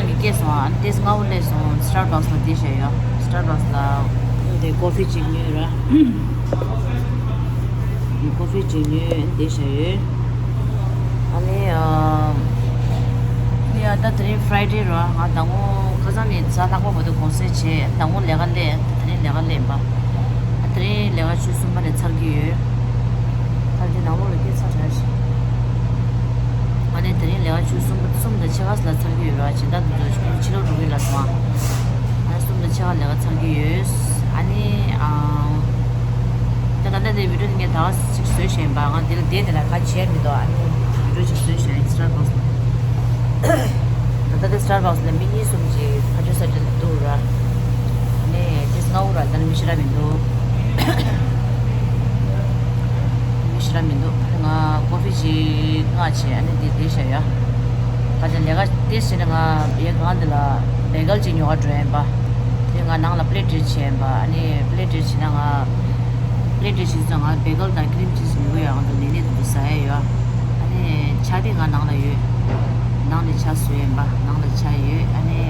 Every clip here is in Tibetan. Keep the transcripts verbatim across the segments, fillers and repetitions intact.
མི་སྐྱེས་སོང་ཨ། ཏེས་སྔ་བོ་སླེབས་སོང་། སི་ཊར་བག་སི་ལ་བསྡད་བཞག་ཡོད། སི་ཊར་བག་སི་ལ་དེ་ཀོ་ཕི་ཅིག་ཉོས་ར། ཀོ་ཕི་ཅིག་ཉོས་བསྡད་བཞག་ཡོད། ཨ་ནི་ཨ། ཡ་ད་དེ་རིང་ཕ་རའི་ཌེ་ར། ང་དང་པོ་ཁ་སང་ནས་གཟའ་ལྷག་པ་བར་དུ་དགོང་ཟས་བྱས། དང་པོ་ལས་ཀ་སླེབས། དེ་རིང་ལས་ཀ་སླེབས་པ། ཨ་དེ་རིང་ལས་ཀ་ཆུ་གསུམ་པ་ནས་ཚར་གྱི་ཡོད། ད་དེ་ནང་ལོགས་ལ་སྐད་ཆ་དྲག་ཤག་ཨ་ནི་དེ་རིང་ལས་ཀ་ཆུ་གསུམ་པ་གསུམ་དང་ཕྱེད་ཀ་ལ་ཚར་གྱི་ཡོད་ར། སྦྱིན་བདག་དེ་ཚོ་ཕྱི་ལོགས་འགྲོ་གི་ལབ་སོང་ཨ། ཨ་ནི་གསུམ་དང་ཕྱེད་ཀ་ལས་ཀ་ཚར་གྱི་ཡོད། ཨ་ནི་ཨ། ད་ད་ལྟ་དེ་བི་ཌིའོ་དེ་ངས་ད་ག་ཅིག་བཟོས་བཞག་ཡིན་པ། ང་འདི་ལ་བསྡད་དེ་ལ་ག་བྱས་མི་འདུག་ཨ་ནི་བི་ཌིའོ་ཅིག་བཟོས་བཞག་ཡིན། སི་ཊར་བག་སི་ལ། ད་ལྟ་དེ་སི་ཊར་བག་སི་ལ་མི་གཉིས་གསུམ་ཅིག་ཕར་ཕྱོགས་ས་ཆ་ལ་འདུག་ར། ཨ་ནི་དེ་སྔ་བོ་ར་ད་ནི་མི་ཞེ་དྲག་མི་འདུག་མི་ཞེ་དྲག་མི་འདུག་ང་ཀོ་ཕི་ཅིག་མངགས་བྱས་ཨ་ནི་དེ་བསྡད་བཞག་ཡོད། ད་ཆ་ལས་ཀ་དེ་བྱས་ནས་ང་ཡའི་སྒང་འདི་ལ་བེ་གལ་ཅིག་ཉོ་ག་འགྲོ་ཡིན་པ། དེ་ང་ནང་ལ་པི་ལེ་ཊི་བྱས་ཡིན་པ། ཨ་ནི་པི་ལེ་ཊི་བྱས་ན་ང་། པི་ལེ་ཊི་བྱས་ཙང་ང་བེ་གལ་དང་ཀི་རིམ་ཅིས་ཉོ་གི་ཡོད། ང་ཚོ་ནི་ནི་དེ་ཚོ་ཟ་ཡ་ཡོད། ཨ་ནི་ཇ་དེ་ང་ནང་ལ་ཡོད། ནང་ནས་ཇ་བཟོས་ཡིན་པ། ནང་ལ་ཇ་ཡོད། ཨ་ནི་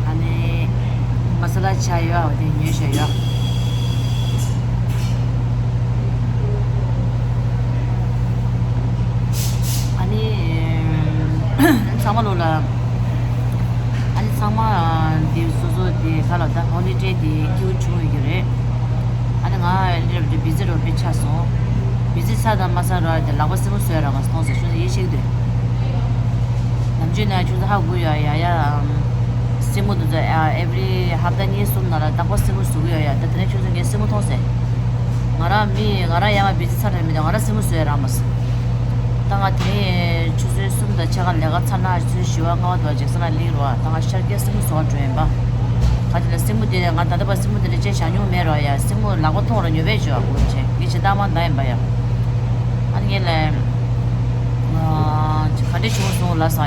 ཨ་ནི་མ་ས་ལ་ཇ་ཡོད། འོ་དེ་ཉོས་བཞག་ཡོད། ཨ་ནི་ཚང་མ་ལོ་ལ། ཨ་ནི་ཚང་མ་འདི་སོ་སོ་འདི་ག་ལ་ད་ཧོ་ལི་ཌེ་འདི་སྐྱིད་པོ་བྱུང་ཡོད་ཀྱི་རེད། ཨ་ནི་ང་ལས་རབས་འདི་བི་ཛི་རོ་པི་ཆགས་སོང་། བི་ཛི་ཆགས་དང་མ་ཆགས་རོགས་དེ་ལག་པ་སེན་མོ་བཟོས་ར་མ་སོང་ཟེར་ཁྱོད་ཚོ་ཡིད་ཆེས་འདུག་ནམ་རྒྱུན་ན་ཁྱོད་ཚོ་ཧ་གོ་ཡོད་ཡ་ཡ། སེན་མོ་དེ་ཚོ་ཨ་ཨེ་བྷི་རི་ཧབ་ཏ་གཉིས་གསུམ་ནང་ལ་རྟག་པར་སེན་མོ་བཟོ་གི་ཡོད་ཡ། ད་དེ་ནས་ཁྱོད་ཚོ་ངའི་སེན་མོ་མཐོང་ཟེར། ང་རང་མི་ང་རང་ཡ་མ་བི་ཛི་ཚར་རེད་མི་འདུག་ང་རང་སེན་མོ་བཟོས་ར་མ་སོང་། ད་ང་དེ་ནས་ཆུ་ཚོད་གསུམ་དང་ཕྱེད་ཀ་ལས་ཀ་ཚར་ན་ཆུ་ཚོད་བཞི་པ་ལྔ་པ་དུ་བ་ཇེག་སན་ལ་སླེབས་རོགས། ད་ང་ཤར་རྒྱག་སེན་མོ་བཟོ་བ་འགྲོ་ཡིན་པ། ག་ཅི་ལ་སེན་མོ་དེ་ང་ད་ལྟ་བར་སེན་མོ་དེ་ལ་ཅེས་བཞག་མྱོང་མེད་རོགས་ཡ། སེན་མོ་ལག་པ་མཐོང་ར་ཉོ་བས་བྱོས་ཨ་གོ་ཆེ་ངས་ཇི་ལྟ་མ་འདའ་ཡིན་པ་ཡ། ཨ་ནི་ངས་ལ་ག་འདྲ་བྱུང་སོང་ལ་ས་ཡ།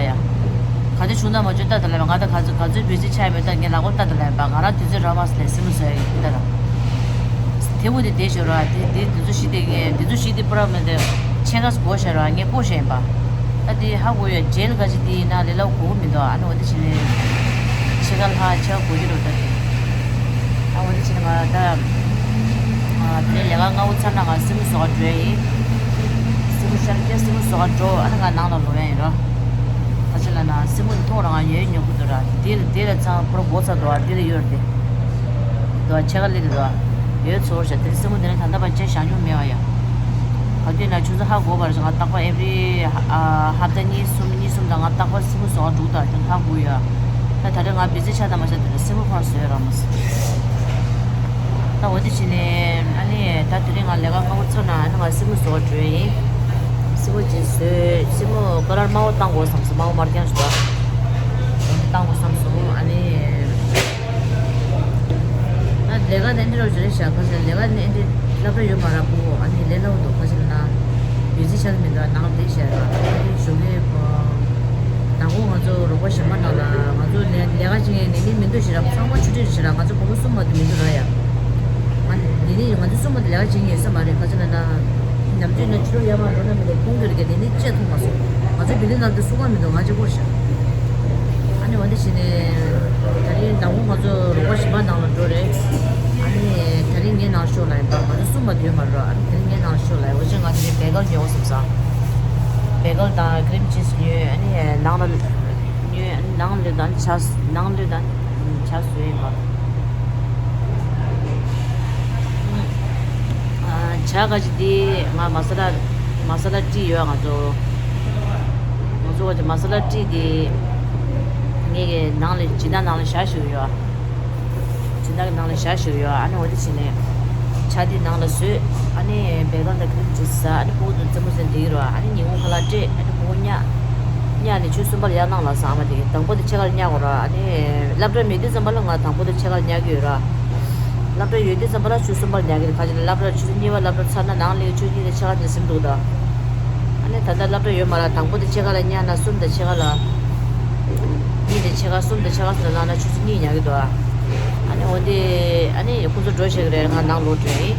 ག་འདྲ་བྱུང་ན་མ་བྱུང་ལྟ་དེ་ལ་ང་ད་ག་ཚོད་ག་ཚོད་བི་ཛི་ཆགས་ཡོད་མེད་ད་ངས་ལག་པ་ལྟ་དེ་ལ་ཡིན་པ། ང་རང་དུས་ཚོད་རག་མ་སོང་ལས་སེན་མོ་བཟོ་ཡ་ཡིན་ད་ར། དེ་བོ་དེ་བསྡད་ཤོར་བ་དེ་དེ་དེ་ཚོ་ཞིག་དེ་ངས་དེ་ཚོ་ཞིག་དེ་པུ་ར་མེད་དེ་ཕྱེད་ཀ་སྒོ་ཤར་བ་ངས་སྤོ་ཤེས་ཡིན་པ། ད་དེ་ཧ་གོ་ཡ་ཇེལ་ག་ཅིག་དེ་ཡིན་ན་ལས་སླ་གོ་གི་མི་འདུག་ཨ་ནི་འོ་དེ་བྱས་ནས་ཕྱེད་ཀ་ལྷག་ཕྱེད་ཀ་གོ་གི་རེད་ད་དེ། ཨ་འོ་དེ་བྱས་ནས་ང་ད་དེ་ལས་ཀ་སྔ་བོ་ཚར་ན་ང་སེན་མོ་བཟོ་ག་འགྲོ་ཡ་ཡིན། སེན་མོ་ཤར་རྒྱག་སེན་མོ་བཟོ་ག་འགྲོ་ཨ་ནི་ང་ནང་ལ་ལོག་ཡ་ཡིན་རོ། ག་ཅི་ལ་ན་སེན་མོ་དེ་མཐོང་ར་ང་ཉོ་ཡ་ཉོ་གི་འདུག་ར། དེ་ལ་དེ་ལ་ཚང་པུ་ར་སྒོ་ཚར་འདུག་ཨ་དེ་ལ་ཡོད་རེད་དེ། དོ་ཕྱེད་ཀ་སླེབས་དོ། ཡོད་ཚོར་བྱ་དེ་སེན་མོ་དེ་ནས་ད་ལྟ་བར་ཅན་བཞག་མྱོང་མེད་བ་ཡ། ག་དུས་ན་ཆུ་ཚོད་ཧ་གོ་བར་ང་རྟག་པར་ཨེ་བྷི་རི་ཧ་ཧབ་ཏ་གཉིས་གསུམ་གཉིས་གསུམ་དང་ང་རྟག་པར་སེན་མོ་བཟོ་ག་འགྲོ་དང་དེ་ཧ་གོ་ཡ། ད་ད་རེས་ང་བི་ཛི་ཆགས་དང་མ་ཆགས་དེ་ལ་སེན་མོ་ཕར་བཟོས་ར་མ་སོང་། ད་འོ་དེ་བྱས་ནས་ཨ་ནི་ད་དེ་རིང་ང་ལས་ཀ་སྔ་པོ་ཚར་ན་ཨ་ནི་ང་སེན་མོ་བཟོ་ག་འགྲོ་ཡིན། སེན་མོ་ཅིག་བཟོས་སེན་མོ་ཀ་ལར་དམར་པོ་བཏང་དགོས་བསམ་སོང་། དམར་པོ་དམར་རྐྱང་ཞིག་འདུག་བཏང་དགོས་བསམ་སོང་ཨ་ནི། ང་ལས་ཀ་ནས་འདི་རོགས་བྱེད་རེད་ཤག་ཁ་ཤས་ལས་ཀ་ནས་འདི་སློབ་གྲྭ་ཡོད་མ་རེད་པོ། ཨ་ནི་ལས་སླ་པོ་འདུག་ཁ་ཤས་ན་བི་ཛི་ཆགས་མི་འདུག་ནང་བསྡད་ཤག་ཨ་ནི་ཞོགས་ཀས་དང་པོ་ང་ཚོ་རོགས་པ་གཞན་པ་ནང་ལ་ང་ཚོ་ལས་ལས་ཀ་བྱེད་མཁན་ནི་ནི་མི་འདུག་ཤག་ར། ཚང་མ་ཆུ་ཚོད་ཤག་ར། ང་ཚོ་བུ་མོ་གསུམ་མ་གཏོགས་མི་འདུག་ར་ཡ། ང་ནི་ནི་ང་ཚོ་གསུམ་མ་གཏོགས་ལས་ཀ་བྱེད་མཁན་ཡོད་ས་མ་རེད། ཁ་ཤས་ན་ན་ནམ་རྒྱུན་ན་ཕྱི་ལོགས་ཡར་མར་འགྲོ་ན་མི་འདུག་ཁོང་གི་རིགས་ཀྱི་ནི་ནི་ཅེས་མཐོང་མ་སོང་། ང་ཚོ་བི་ལི་ནང་དུ་སུ་གང་མི་འདུག་ང་གཅིག་པོ་ཤག་ཨ་ནི་འོ་འདི་བྱས་ནས་ད་རིང་མདང་དགོང་ང་ཚོ་རོགས་པ་གཞན་པ་ནང་ལ་འགྲོ་རེད། ཨ་ནི་ད་རིང་ངའི་ནང་ཤོག་ལ་ཡིན་པ་ང་ཚོ་གསུམ་པ་དུས་མ་རོ། ཨ་ནི་ད་རིང་ངའི་ནང་ཤོག་ལ་ཡིན། འོ་ཅེ་ང་ད་རིང་བེ་གལ་ཉོ་བསམ་ས། བེ་གལ་དང་ཀི་རིམ་ཅིས་ཉོས། ཨ་ནི་ནང་ལ་ཉོས། ཨ་ནི་ནང་ལོས་དང་ཆ་ནང་ལོས་དང་ཆ་བཟོས་ཡིན་པ། ཇ་ག་ཅི་འདི་ང་མ་ས་ལ་མ་ས་ལ་བཀྲིས་ཡོད། ང་ཚོ་ང་ཚོ་ག་ཅི་མ་ས་ལ་བཀྲིས་འདི་ངེད་ཀྱི་ནང་ལ་སྦྱིན་བདག་ནང་ལ་བཞག་ཞུ་གི་ཡོད། སྦྱིན་བདག་གི་ནང་ལ་བཞག་ཞུ་གི་ཡོད། ཨ་ནི་འོ་དེ་བྱས་ནས་ཇ་འདི་ནང་ལ་བཟོས། ཨ་ནི་བེ་གལ་དང་ཀི་རིམ་ཅིས་ཟ། ཨ་ནི་ཕྲུ་གུ་ཚོ་རྩེད་མོ་རྩེ་འདི་རོ། ཨ་ནི་ཉིན་གུང་ཁ་ལག་སྤྲད། ཨ་ནི་ཕྲུ་གུ་ཉལ་ཉལ་ནས་ཆུ་ཚོད་གསུམ་པ་ལ་ཡར་ནང་ལ་སོང་། ཨ་མ་དེ་དང་པོ་དེ་ཕྱེད་ཀ་ལ་ཉལ་དགོས་ར། ཨ་ནི་སློབ་གྲྭ་མེད་དུས་ཙམ་པ་ལ་ང་དང་པོ་དེ་ཕྱེད་ཀ་ལ་ཉལ་གི་ཡོད་ར། སློབ་གྲྭ་ཡོད་དུས་ཙམ་པ་ལ་ཆུ་ཚོད་གསུམ་པ་ལ་ཉལ་གི་རེད། ཁ་ཅིག་ལ་སློབ་གྲྭ་ཆུ་ཚོད་གཉིས་པ་སློབ་གྲྭ་ཚར་ན་ནང་སླེབས་ཆུ་ཚོད་གཉིས་དང་ཕྱེད་ཀ་དེ་ཟིན་འདུག་ད། ཨ་ནི་ད་ལྟ་སློབ་གྲྭ་ཡོད་མ་ར། དང་པོ་དེ་ཕྱེད་ཀ་ལ་ཉལ་ན་གསུམ་དང་ཕྱེད་ཀ་ལ། གཉིས་དང་ཕྱེད་ཀ་གསུམ་དང་ཕྱེད་ཀ་ཟིན་ལ་ལངས་ན་ཆུ་ཚོད་གཉིས་ཉལ་གི་འདུག་ཨ། ཨ་ནི་འོ་དེ་ཨ་ནི་ཁོ་ཚོ་འགྲོ་བྱེད་གི་རེད། ང་ནང་ལོག་འགྲོ་ཡིན།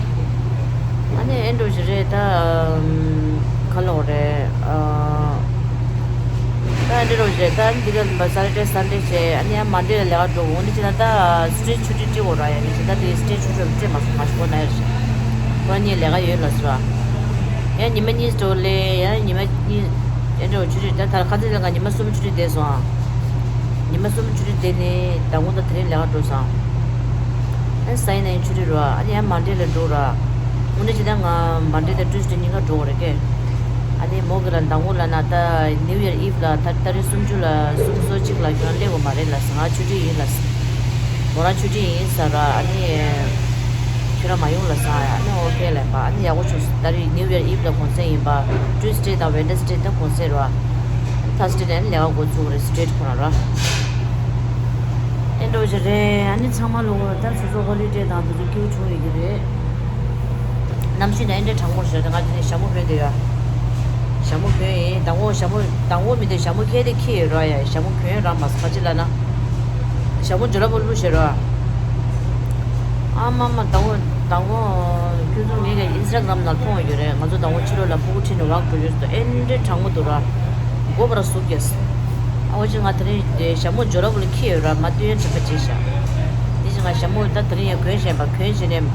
ཨ་ནི་ཨེ་འགྲོ་བྱེད་རེད་ད། ཁ་ལོག་རེད་ཨ། ད་འདི་རུ་རེད། ད་འདི་ག་ལ་Saturday Sunday བྱས། ཨ་ནི་ཡང་Monday ལ་ལས་ཀ་འགྲོ་དགོས། འོ་འདི་བྱས་ན་ད་straight ཆུ་ཚོད་བཅུ་འགོར་ར། ཡ་ནི་ཇི་ལྟར་དེ་straight ཆུ་ཚོད་བཅུ་མ་སོང་མ་ཞིག་འགོར་ན་ཡ་རེད། ཁོ་གཉིས་ལས་ཀ་ཡོད་ལ་ཟེར་བ། ཡང་ཉི་མ་གཉིས་འགྲོ་ལས། ཡང་ཉི་མ་གཉིས་ཨེ་འགྲོ་ཆུ་ཚོད། ད་ད་ཁ་ཚ་ལ་ང་ཉི་མ་གསུམ་ཆུ་ཚོད་བསྡད་སོང་ཨ། ཉི་མ་གསུམ་ཆུ་ཚོད་བསྡད་ནས་ཟླ་ངོ་ད་དེ་རིང་ལས་ཀ་འགྲོ་སོང་། ཨ་ས་ཡིན་ན་ཡང་ཆུ་ཚོད་རེད་བ། ཨ་ནི་ཡང་Monday ལ་འགྲོ་ར། དངོས་གནས་བྱས་ན་ང་Monday དང་Tuesday གཉིས་ཀ་འགྲོ་དགོས་རེད་ཀྱེ། ཨ་ནི་མོ་གི་ལ་ཟླ་ངོ་ལ་ན་ད་New Year Eve ལ་ད་ད་རེས་སུམ་ཅུ་ལ་སུམ་ཅུ་སོ་གཅིག་ལ་ཁྱོད་རང་སླེབས་དགོས་མ་རེད་ལ་ཟེར། ང་ཆུ་ཚོད་ཡིན་ལ་ཟེར། མོ་རང་ཆུ་ཚོད་ཡིན་ཟེར་ར། ཨ་ནི་ཁྱོད་རང་མ་ཡོང་ལ་ཟེར། ཨ་ནི་okay ལབ་པ། ཨ་ནི་ཡག་པོ་བྱུང་། ད་རེས་New Year Eve ལ་གུང་སེང་ཡིན་པ། Tuesday དང་Wednesday ད་གུང་སེང་རེད་བ། Thursday ནས་ལས་ཀ་འགོ་ཚུགས་རེད། Straight ཁོ་རང་ར། ཨེ་འགྲོ་ཅི་རེད། ཨ་ནི་ཚང་མ་ལོ་ད་སོ་སོ་holiday དང་དུ་ཚོ་སྐྱིད་པོ་བྱུང་ཡོད་ཀྱི་རེད། གནམ་གཤིས་ན་ཨེ་འདྲའི་གྲང་མོ་རེད། ང་དེ་ནས་ཞྭ་མོ་གོན་བསྡད་ཡོད། ཞྭ་མོ་གོན་ཡིན། ཟླ་ངོ་ཞྭ་མོ། ཟླ་ངོ་མི་འདུག་ཞྭ་མོ་ཁྱེར་དེ་ཁྱེར་ཡོད་ར། ཡ་ཞྭ་མོ་གོན་ར་མ་སོང་ག་ཅི་ལ་ན། ཞྭ་མོ་ཇོ་ར་པོ་ལུ་ཞེས་ར། ཨ་མ་མ། ཟླ་ངོ་ཟླ་ངོ་ཁྱོད་ཚོ་ངེད་ཀྱི་Instagram ལ་མཐོང་ཡོད་རེད། ང་ཚོ་ཟླ་ངོ་ཕྱི་ལོགས་ལ་ཕྲུ་གུ་ཁྲིད་ནས་walk འགྲོ་ཡོད་ཟེར། ཨེ་འདྲའི་གྲང་མོ་འདུག་ར། མགོ་བོ་ར་ཟུག་གས། ཨ་འོ་ཅི་ང་དེ་རིང་ཞྭ་མོ་ཇོ་ར་པོ་ལུ་ཁྱེར་ཡོད་ར། མ་སྟོན་ཡ་དྲན་པ་བརྗེད་ཤག་དེ་བཞིན་ང་ཞྭ་མོ་ད་དེ་རིང་ཡང་གོན་བཞིན་པ། གོན་བཞིན་ནས་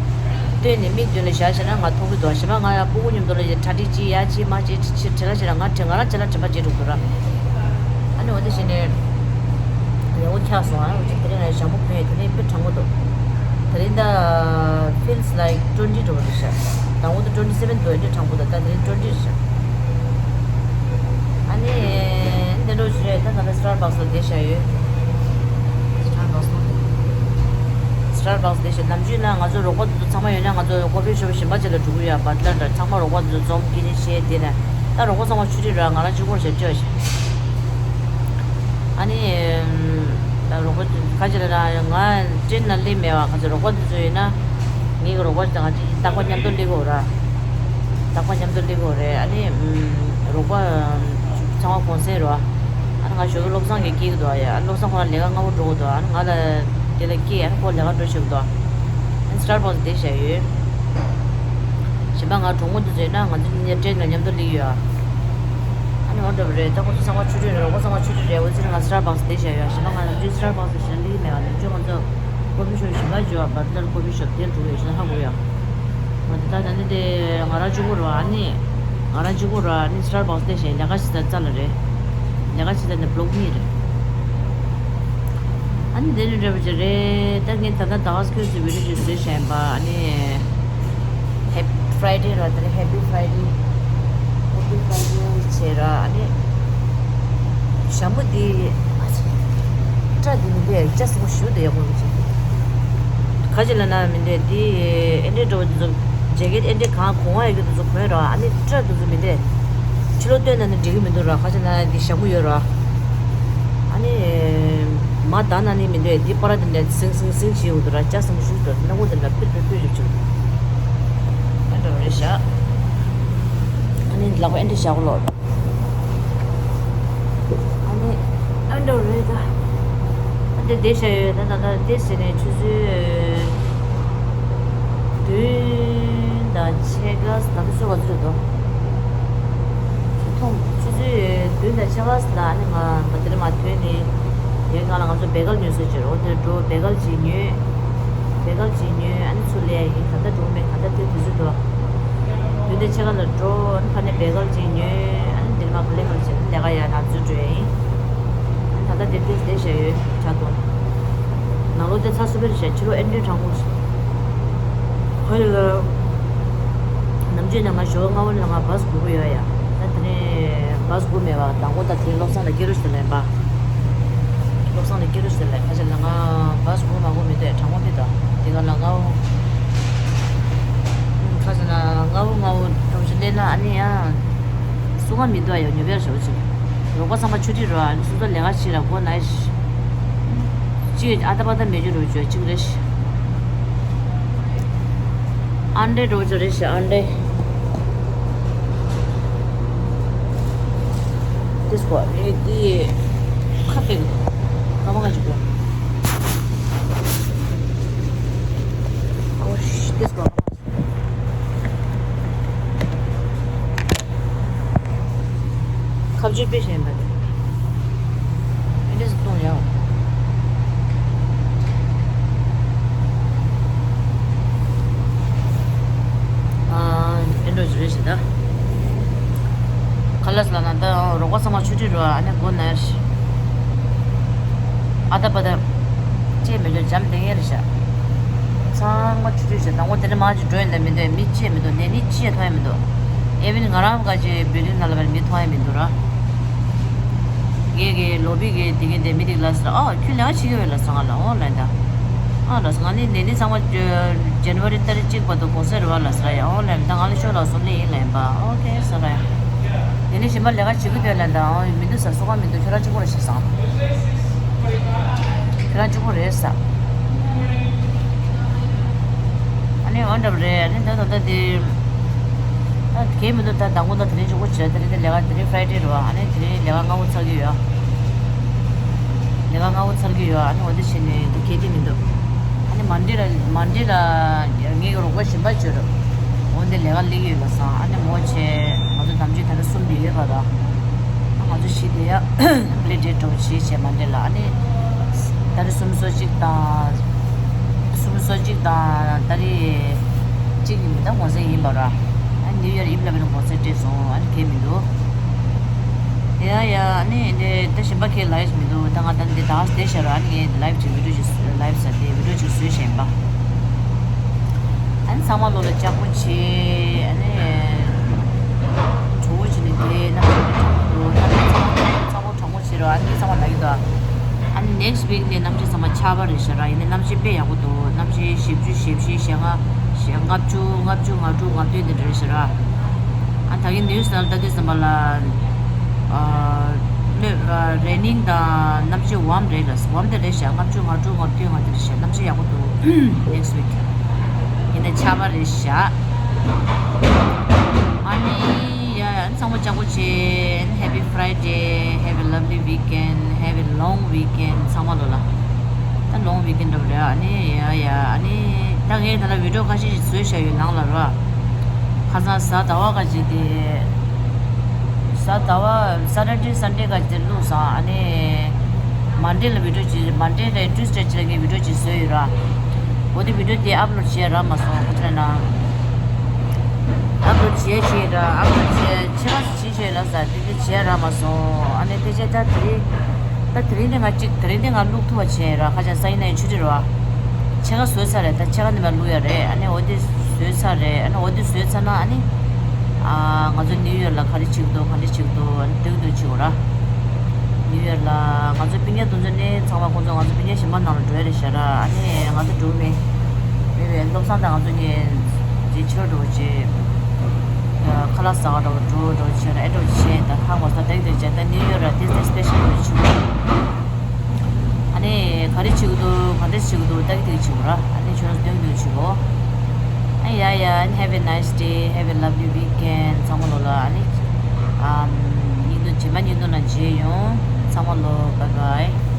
སྟོན་ནས་མིག་མདུན་ལ་བཞག་བཞག་ན་ང་མཐོང་གི་འདུག་ཞེ་མ་ང་ཡང་སྤུ་གུ་མཉམ་དུ་ལ་ཡ་གྲ་སྒྲིག་ཅིག་ཡ་ཅིག་མ་ཅིག་ཕྱིར་དྲན་ལ་བྱས་ན་ང་དྲན་ང་རང་ཅ་ལག་དྲན་པ་བརྗེད་འགྲོ་གི་ར། ཨ་ནི་འོ་དེ་བཞིན་ནས་ཡག་པོ་ཁྱག་སོང་། ཨ་འོ་ཅི་དེ་རིང་ང་ཞྭ་མོ་གོན་ཡ་དེ་རིང་དཔེ་གྲང་མོ་འདུག་དེ་རིང་ད་feels like twenty འགྲོ་བ་རེད་ཤག་ཟླ་ངོ་ད་twenty seven འདུག་ཨ་འདྲའི་གྲང་མོ་འདུག་ད་དེ་རིང་twenty རེད་ཤག་ཨ་ནི་འདི་འགྲོ་ཞིག་རེད། ད་ང་ད་Starbucks ལ་བསྡད་བཞག་ཡོད། Starbucks ལ། Starbucks བསྡད་བཞག་ནམ་རྒྱུན་ན་ང་ཚོ་རོགས་པ་དེ་ཚོ་ཚང་མ་ཡོད་ན་ང་ཚོ་coffee shop གཞན་པ་ཅིག་ལ་འགྲོ་གི་ཡོད། Butler འདྲ་ཚང་མ་རོགས་པ་དེ་ཚོ་འཛོམས་ཀྱི་ནི་བྱས་བསྡད་ནས། ད་རོགས་པ་ཚང་མ་ཆུ་ཚོད་ར་ང་རང་གཅིག་པོར་བཞག་སྤྲད་བཞག་ཨ་ནི། ད་རོགས་པ་ཁ་ཅིག་ལ་ར་ང་train ལ་སླེབས་མེད་པ། ཁ་ཅིག་རོགས་པ་དེ་ཚོ་ཡོད་ན། ངེད་ཀྱི་རོགས་པ་དང་ང་ཅིག་རྟག་པར་མཉམ་དུ་སླེབས་དགོས་ར། རྟག་པར་མཉམ་དུ་སླེབས་དགོས་རེད། ཨ་ནི་རོགས་པ་ཚང་མ་གུང་སེང་རོ། ཨ་ནི་ང་ཞོགས་ཀས་བློ་བཟང་གིས་སྐྱེལ་གྱི་འདུག་ཡ། ཨ་ནི་བློ་བཟང་ཁོ་རང་ལས་ཀ་སྔ་པོ་འགྲོ་གི་འདུག་ཨ་ནི་ང་ལ་དེ་ལ་སྐྱེལ། ཨ་ནི་ཁོ་ལས་ཀ་འགྲོ་ཆོག་གི་འདུག་ཨ་ནི་Starbucks བསྡད་བཞག་ཡོད། གཞན་པ་ང་གྲོགས་མོ་འདི་ཚོ་ཡིན་ན་ང་ཚོ་གཉིས་train ལ་མཉམ་དུ་སླེབས་ཡོད་ཨ། ཨ་ནི་འོ་འདྲ་བ་རེད། ད་ཁོ་ཚོ་ཚང་མ་ཆུ་ཚོད་རེད། རོགས་པ་ཚང་མ་ཆུ་ཚོད་རེད། འོ་ཙི་ང་Starbucks བསྡད་བཞག་ཡོད། གཞན་པ་ང་ཚོ་Starbucks ཞིག་སླེབས་མེད་པ། ནམ་རྒྱུན་ང་ཚོ་coffee shop གཞན་པ་འཇོག་པ་ལྟར་coffee shop དེར་འགྲོ་ཡོད་ཤེས་ཧ་གོ་ཡ། ང་ཚོ་ད་ད་ནི་དེ་ང་རང་གཅིག་པོ་རེད་པ། ཨ་ནི་ང་རང་གཅིག་པོ་རེད་པ། ཨ་ནི་Starbucks བསྡད་བཞག་ལས་ཀ་བྱེད་ས་རྩ་ལ་རེད། ལས་ཀ་བྱེད་ས་ནི་block གཉིས་རེད། ཨ་ནི་དེ་ནི་འདྲ་པོ་ཅིག་རེད། ད་ངས་ད་ལྟ་ཟླ་བ་སྐྱོད་ཀྱི་video ཅིག་བཟོས་བཞག་ཡིན་པ། ཨ་ནི་Happy Friday ར། དེ་ནི་Happy Friday། Happy Friday བྱས་ར། ཨ་ནི་ཞྭ་མོ་འདི་ཨ་ཅེ། སྐྲ་འདི་མི་འདུག་ཡ། སྐྲ་སྲིན་མོ་ཞུ་འདུག་ཡ། ཁོ་གི་ཅིག་ག་ཅི་ལ་ན་མི་འདུག་འདི་ཨེ་འདྲའི་འགྲོ་བ་འདི་ཚོ་jacket ཨེ་འདྲའི་གང་གོང་བ་ཡོད་གི་འདི་ཚོ་གོན་ར། ཨ་ནི་སྐྲ་འདི་ཚོ་མི་འདུག་ཕྱི་ལོགས་སྟོན་ན་ནི་འགྲིག་གི་མི་འདུག་ར། ཁ་ཅིག་ན་འདི་ཞྭ་མོ་ཡོད་ར། ཨ་ནི་མ་ད་ན་ནི་མི་འདུག་འདི་པར་འདི་འདྲ་སིང་སིང་སིང་བྱེད་འོང་འདུག་ར། སྐྲ་སྲིན་མོ་ཞུ་འདུག་སྣ་བུག་འདི་འདྲ་ཕིར་ཕིར་ཕིར་བྱེད་འདུག་ཨ་འདྲ་བ་རེད་ཤག་ཨ་ནི་ལག་པ་ཨེ་འདྲ་བཞག་གོ་ལོ། ཨ་ནི་ཨ་འདྲ་བ་རེད་ད། ཨ་འདི་བསྡད་བཞག་ཡོད། ད་ད་ད་བསྡད་ཟེར་ནས་ཆུ་ཚོད་བདུན་དང་ཕྱེད་ཀ་ད་ལྟ་ཚོད་ག་ཚོད་འདུག་མཐོང་། ཆུ་ཚོད་བདུན་དང་ཕྱེད་ཀ་ལ་ཨ་ནི་ང་ང་དེར་མ་ཐོན་ནས་ཡོད། ང་ལ་ང་ཚོ་བེ་གལ་ཉོ་སྲོལ་བྱེད་རོགས། དེར་འགྲོ་བེ་གལ་ཅིག་ཉོས། བེ་གལ་ཅིག་ཉོས། ཨ་ནི་ཚུར་སླེབས་ཡ་ཡིན། ད་ལྟ་འགྲོ་མེད། ད་ལྟ་དེ་དུས་ཚོད་འདུག་དུས་དེ་ཕྱེད་ཀ་ལ་འགྲོ། ཨ་ནི་ཕ་ནས་བེ་གལ་ཅིག་ཉོས། ཨ་ནི་འདིར་མ་ག་ལེ་ག་ལེ་བྱས་ནས་ལས་ཀ་ཡར་ནང་ཚུར་འགྲོ་ཡ་ཡིན། ཨ་ནི་ད་ལྟ་དེ་དུས་བསྡད་བཞག་ཡོད་ཆ་དོན། ནང་ལོགས་དེ་ཚ་སུ་བེར་བཞག་ཕྱི་ལོགས་ཨེ་འདྲའི་གྲང་མོ་ཞིག་ཁོ་ཡི་ལ། ནམ་རྒྱུན་ནས་ང་ཞོགས་སྔ་པོ་ནས་ང་བཱས་སྒུག་གི་ཡོད་ཡ། ད་དེ་ནས་བཱས་སྒུག་མེད་པ། དང་པོ་ད་དེ་བློ་བཟང་ལ་སྐྱེལ་རོགས་ཞུ་ལབ་པ། བློ་བཟང་ལ་སྐྱེལ་རོགས་ཞུ་ལབ། ཁ་ཤས་ལ་ང་བཱས་སྒུག་མ་སྒུག་མི་འདུག་གྲང་མོ་མི་འདུག་དེ་ག་ལ་སྔ་པོ། ཁ་ཤས་ལ་སྔ་པོ་སྔ་པོ་གྲོང་ཞིག་སླེབས་ན་ཨ་ནི་ཡང་། སུ་ང་མི་འདུག་ཡ། ཉོ་བེར་ཞོག་ཅིག་རོགས་པ་ཚང་མ་ཆུ་ཐིགས་རོ། ཨ་ནི་སུ་ཚོ་ལས་ཀ་བྱེད་ར་གོ་ན་ཡ། ཅིག་ཨ་ཏ་པ་ཏ་མེད་རྒྱུ་རུ་བཅོས་ཅིག་རེད། ཨན་ཏྲེ་འགྲོ་རྒྱུ་རེད་ཤག་ཨན་ཏྲེ། This one, eh, the cafe. Come on, you go. Oh, sh- this one. ཁ་བརྗོད་དཔེ་ཞན་པ་རེད། ཨོ་ཚང་མ་ཆུ་ཁྲུས་རོ། ཨ་ནི་གོ་ནར། ཨ་ད་པ་ད། ཅེས་མི་འདུག་འཇམ་ལྡན་ཡས་རེད་ཤག་ཚང་མ་ཆུ་ཁྲུས་བྱས། དང་པོ་དེ་ནས་མར་ཅིག་འགྲོ་ཡིན་ད་མི་འདུག་མི་ཅེས་མི་འདུག་ནས་ནི་ཅེས་མཐོང་ཡ་མི་འདུག་ཨེ་ཝིན་ང་རང་ག་ཅེ་བིལ་ཌིང་ནང་ལ་བར་མི་མཐོང་ཡ་མི་འདུག་ར། ངས་གི་ལོ་བི་གི་དེ་གི་དེ་མི་དེ་ལ་ཟེར། ཨོ་ཁྱོད་ལས་ཀ་བྱེད་ཀྱི་ཡོད་ལ་ཟེར་ང་ལ། ཨོ་ལན་ད། ཨ་ལ་ང་ནི་ནས་ནི་ཚང་མ་ཇ་ནི་ཝ་རི་ཏ་རིག་གཅིག་བར་དུ་གོ་ས་རེད་བ་ལ་ཟེར་ཡ། ཨོ་ལན་ད་ང་ལ་ཤོག་ལ་སོང་ལེ་ཡིན་ལན་པ། ཨོ་ཁེ་ཟེར་ཡ། དེ་ནས་གཞན་པ་ལས་ཀ་བྱེད་ཀྱི་འདུག་ལབ་ན། ཨོ་མི་འདུག་ཟེར། སོ་ཁ་མི་འདུག་ཁྱོད་རང་གཅིག་པོ་རེད་ཟེར་སོང་། ཁྱོད་རང་གཅིག་པོ་རེད་ཟེར། ཨ་ནི་འོ་འདྲ་པོ་རེད། ཨ་ནི་ད་ད་ལྟ་དེ་ད་གལ་མི་འདུག་ད་དང་པོ་ད་དེ་རིང་གཅིག་པོ་བྱེད། དེ་རིང་དེ་ལས་ཀ་དེ་རིང་ཕ་རའི་ཌེ་རེད་བ། ཨ་ནི་དེ་རིང་ལས་ཀ་སྔ་པོ་ཚར་གྱི་ཡོད། ལས་ཀ་སྔ་པོ་ཚར་གྱི་ཡོད། ཨ་ནི་འོ་དེ་བྱས་ནས་དེ་གལ་ཏེ་མི་འདུག་ཨ་ནི་མན་ཌེ་ལ་མན་ཌེ་ལ་ངའི་རོགས་པ་གཞན་པ་བྱོས་རོགས། འོ་འདི་ལས་ཀ་སླེབས་ཡོད་ལ་སང་། ཨ་ནི་མོ་ཆེ་ང་ཚོ་དམ་ཆོས་ད་ལྟ་གསུམ་དེ་ཡོད་པ་དང་། ང་ཚོ་བཞི་དེ་ཡ་པི་ལེ་ཌེ་ཊི་འགྲོ་བྱེད་བྱས་མན་ཌེ་ལ། ཨ་ནི་ད་རེས་སུམ་སོ་གཅིག་དང་། སུམ་སོ་གཅིག་དང་ད་རེས་གཅིག་ཡིན་མི་ད་གོང་ཚད་ཡིན་པ་ར། ཨ་ནི་ནིའུ་ཡར་ཡིབ་ལ་བའི་གོང་ཚད་སྤྲད་སོང་། ཨ་ནི་གལ་མི་འདུག་ཡ་ཡ། ཨ་ནི་འདི་ད་གཞན་པ་ཁྱེད་ལའིབ་མི་འདུག་ད་ང་ད་འདི་ད་བསྡད་ཤག་ར། ཨ་ནི་ངས་ལའིབ་ཅིག་བི་ཌིའོ་ཅིག་ལའིབ་ཟེར་ཏེ་བི་ཌིའོ་ཅིག་བཟོས་བཞིན་པ། ཨ་ནི་ཚང་མ་ལོ་ལ་ལྕགས་པོ་བྱེད། ཨ་ནི་གྲོགས་པོ་བྱེད་ནས་དེ་རྣམ་ཤེས་དྲང་པོ་འདུག་ད་ཚང་མ་ཚང་མ་དྲང་པོ་བྱེད་རོགས། ཨ་ནི་ཚང་མ་ལ་ཡོད་དོ། ཨ་ནི་ནེག་སི་ཊི་ཝིག་ནས་གནམ་གཤིས་ཚང་མ་ཆར་པ་རེད་ཤག་ར། ཡིན་ནའི་གནམ་གཤིས་དཔེ་ཡག་པོ་འདུག་གནམ་གཤིས་བཞི་བཅུ་ཞེ་བཞི་ཞེ་ལྔ་ཞེ་ལྔ་བཅུ་ལྔ་བཅུ་ང་དྲུག་ང་བདུན་དེ་འདྲ་རེད་ཤག་ར། ཨ་ད་གིན་ནིའུ་སི་ནང་ལ་ལྟ་དུས་ཙམ་པ་ལ། ཨ་སྣོད་ཨ་རེ་ནིང་དང་གནམ་གཤིས་ཝམ་རེད་ལ། ཝམ་དེ་རེད་ཤག་ལྔ་བཅུ་ང་དྲུག་ང་བདུན་ང་དེ་རེད་ཤག་གནམ་གཤིས་ཡག་པོ་འདུག་ནེག་སི་ཊི་ཝིག་ཡིན་ནའི་ཆར་པ་རེད་ཤག་ཨ་ནི་ཡ་ཡ། ཨ་ནི་ཚང་མ་ལྕགས་པོ་བྱེད། Happy Friday, have a lovely weekend, have a long weekend. ཚང་མ་ལོ་ལ། ད་ལོང་ཝིག་ཨེན་འདྲ་པོ་རེད། ཨ་ནི་ཡ་ཡ། ཨ་ནི་ད་ངས་ད་ལྟ་བི་ཌིའོ་ཁ་ཤས་ཤིག་བཟོས་བཞག་ཡོད་ནང་ལ་ར། ཁ་སང་གཟའ་ཟླ་བ་ཁ་ཅིག་དེ། གཟའ་ཟླ་བ་Saturday Sunday ཁ་ཅིག་དེ་བླུགས་སོང་། ཨ་ནི་མན་ཌེ་ལ་བི་ཌིའོ་ཅིག་མན་ཌེ་རེད། ཊུ་སི་ཌེ་ཅིག་ལ་ངས་བི་ཌིའོ་ཅིག་བཟོས་ཡོད་ར། འོ་དེ་བི་ཌིའོ་དེ་ཨབ་ལོཌ་བྱས་རག་མ་སོང་། ཁ་ཅིག་ན་ཨབ་ལོཌ་བྱས་བྱས་ར། ཨབ་ལོཌ་བྱས་ཕྱི་ཁ་ཅིག་བྱས་ལ་ས་དེ་དེ་བྱས་རག་མ་སོང་། ཨ་ནི་དེ་བྱས་ད་དེ་རིང་། ད་དེ་རིང་དེ་ང་གཅིག་དེ་རིང་དེ་ང་བླུག་ཐུབ་པ་བྱས་ར། ཁ་ཅིག་སང་ཉིན་ནས་ཆུ་ཊི་རེད་བ། ཕྱེད་ཀ་བཟོས་ཚར་རེད། ད་ཕྱེད་ཀ་ནི་མ་བླུག་ཡ་རེད། ཨ་ནི་འོ་དེ་བཟོས་ཚར་རེད། ཨ་ནི་འོ་དེ་བཟོས་ཚར་ན་ཨ་ནི། ཨ་ང་ཚོ་ནིའུ་ཡོག་ལ་ག་རེ་བྱེད་ཀྱི་འདུག་ག་འདྲ་བྱེད་ཀྱི་འདུག་ཨ་ནི་སྟོན་གྱི་འདུག་བྱེད་དགོས་ར། ནིའུ་ཡོག་ལ་ང་ཚོ་སྤུན་ཀྱག་དེ་ཚོ་ནི་ཚང་མ་ཁོང་ཚོ་ང་ཚོ་སྤུན་ཀྱག་གཞན་པ་ནང་ལ་འགྲོ་ཡ་རེད་ཤག་ར། ཨ་ནི་ང་ཚོ་འགྲོ་མེད། མེད་པའི་བློ་བཟང་དང་ང་ཚོ་གཉིས་རྗེས་ཕྱིར་འགྲོ་བྱེད། ཁ་ལག་ཟ་ག་འགྲོ་འགྲོ་འགྲོ་བྱེད་ར། ཨེ་འགྲོ་བྱེད་ད་ཧ་གོ་ས་དེ་དེ་བྱེད། ད་ནིའུ་ཡོག་ར་དེ་དེ་སི་པེ་ཤལ་རེད་བྱེད། ཨ་ནི་ག་རེ་བྱེད་ཀྱི་འདུག་ག་འདྲ་བྱེད་ཀྱི་འདུག་ལྟ་གི་ལྟ་གི་བྱེད་དགོས་ར། ཨ་ནི་ཁྱོད་རང་སྟོན་གྱི་འདུག་བྱེད་དགོས། ཨ་ཡ་ཡ། ཨ་ནི་have a nice day, have a lovely weekend. ཚང་མ་ལོ་ལ། ཨ་ནི་ཨམ་ཉིན་དུ་རྗེས་མ་ཉིན་དུ་ན་མཇལ་ཡོང་། ཚང་མ་ལོ། Bye bye.